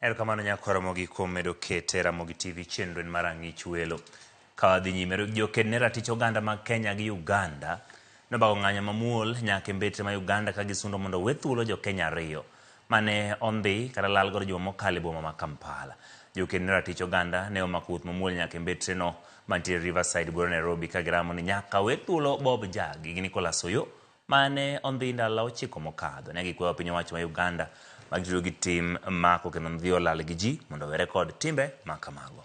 Erokamano nyakwar Ramogi kuom medo kete Ramogi TV chenro en mar Ang'ich Welo. Ka wadhi nyime, joked ne ratich oganda mag Kenya gi Uganda nobago ng'anyo mamuol nyaka e mbetre ma Uganda ka gisundo mondo owe thuolo jo Kenya ariyo mane ondhi kata lal godo juma mokalo e boma ma Kampala. Joked ne ratich oganda ne omako wuoth mamuol nyaka e mbetre no mantiere Riverside buore Nairobi ka giramo ni nyaka we thuolo Bob Njagi gi Nicholas Oyoo mane ondhi ndalo 9 mokadho. Ne gikweyo piny owacho ma Uganda ma gitudo gi tim mako kendo ndhiyo lal gi ji mondo owere kod timbe ma kamago.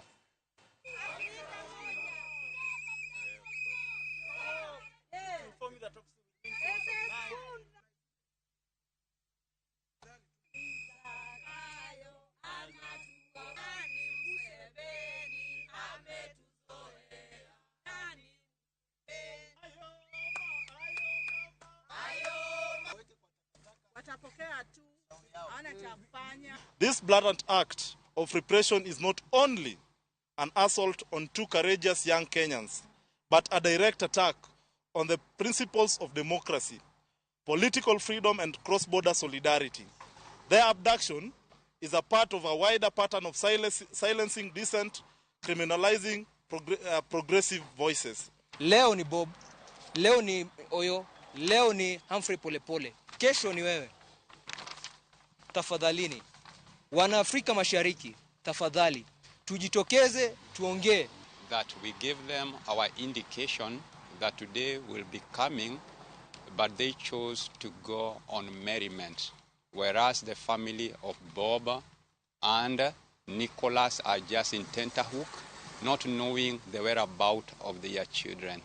This blatant act of repression is not only an assault on two courageous young Kenyans, but a direct attack on the principles of democracy, political freedom and cross-border solidarity. Their abduction is a part of a wider pattern of silencing dissent, criminalizing progressive voices. Leo ni Bob, leo ni Oyo, leo ni Humphrey Polepole, kesho ni wewe. Tafadhalini, wana Afrika Mashariki, tafadhali tujitokeze tuongee. That we give them our indication that today will be coming, but they chose to go on merriment, whereas the family of Bob and Nicholas are just in tenterhook, not knowing the whereabouts of their children.